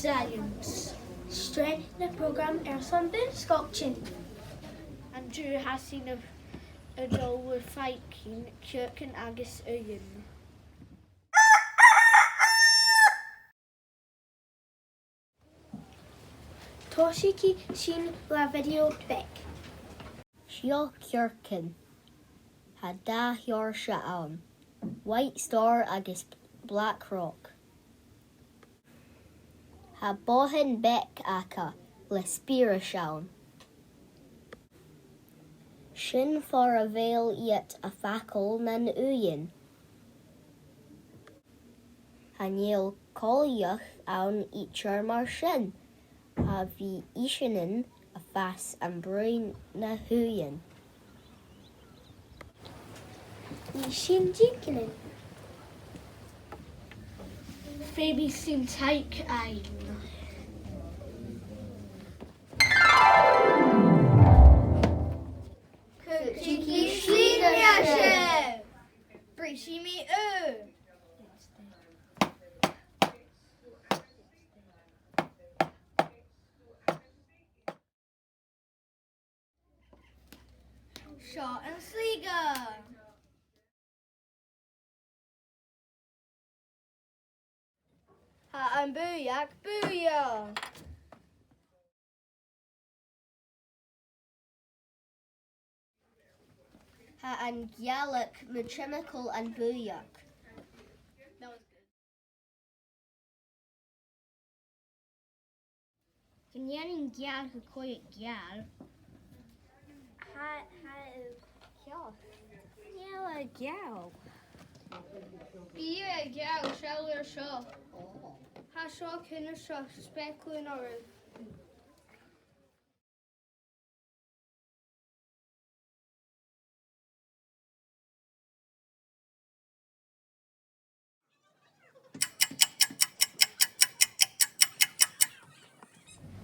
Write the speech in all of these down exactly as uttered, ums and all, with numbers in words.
Science. Sreath de phrògraman airson bun-sgoiltean. An-diugh tha sinn a', a' dol a dh'fhaicinn ciorcan agus uighean. Tòisichidh sinn le video beag. Seo ciorcan. Tha dà sheòrsa ann, White Star agus Black Rock. Tha bothan beag aca le spiris ann. Sin far a bheil iad a' fàgail nan uighean. Chan eil coileach ann idir mar sin, cha bhi iseanan a' fàs am broinn nan uighean. Nì sinn dìgeanan. Feumaidh sinn taic fhaighinn. Cuidichidh sinn sibh. Brisidh mi thu. Seo an slige. Tha am buidheag buidhe. Tha an gealach mu thimcheall am buidheag. Chan eil an gealach cho geal. Tha, tha e ceart. Chan eil e geal. Bidh e geal, seall air seo. Tha seo, cuimhnich seo, speuclairean oirbh.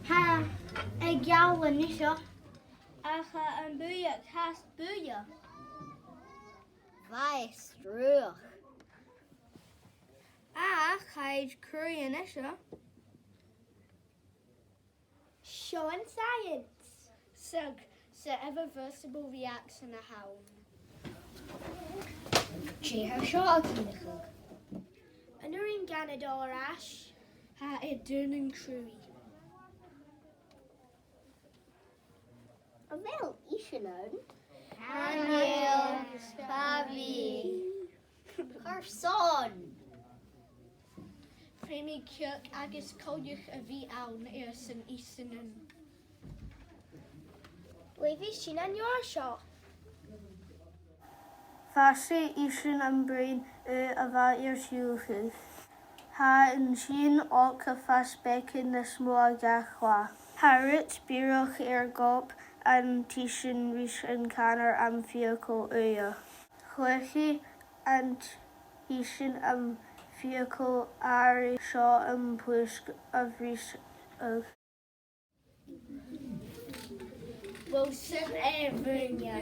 Tha e geal a-nis, ach tha am buidheag fhathast buidhe. Bha e sruthach. Ach tha e cruaidh a-nis. Seo an science. Seadh, 's e irreversible reaction a th' ann. Dè tha seo a' ciallachadh? An urrainn dhan a' dol air ais? Tha e dona an cruaidh. A bheil iseanan ann? Chan eil, cha bhi. Carson? Feumaidh ciorc agus coileach a bhith ann airson iseanan. Leughaidh sinn an leabhar seo. Fàsaidh iseanan am broinn ugh a bha air tiodhlacadh. Tha an t-isean olc a' fàs beagan nas motha gach latha. Tha rud biorach air gob an t-isean ris an canar am fiacail ugh. Chluichidh an t-isean am fiacail ugh ri seo am pùsg a bhriseadh. Bhuel, sin e, a dhaoine.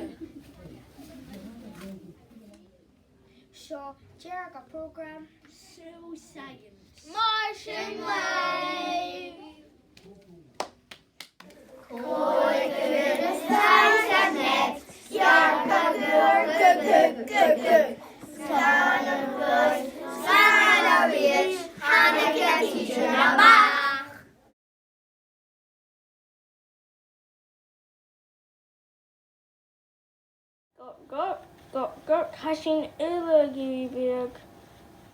Seo deireadh a' phrògraim. Seo science. Mar sin leibh! Gok, gok, gok, gok, tha sinn uile gu bhith beag.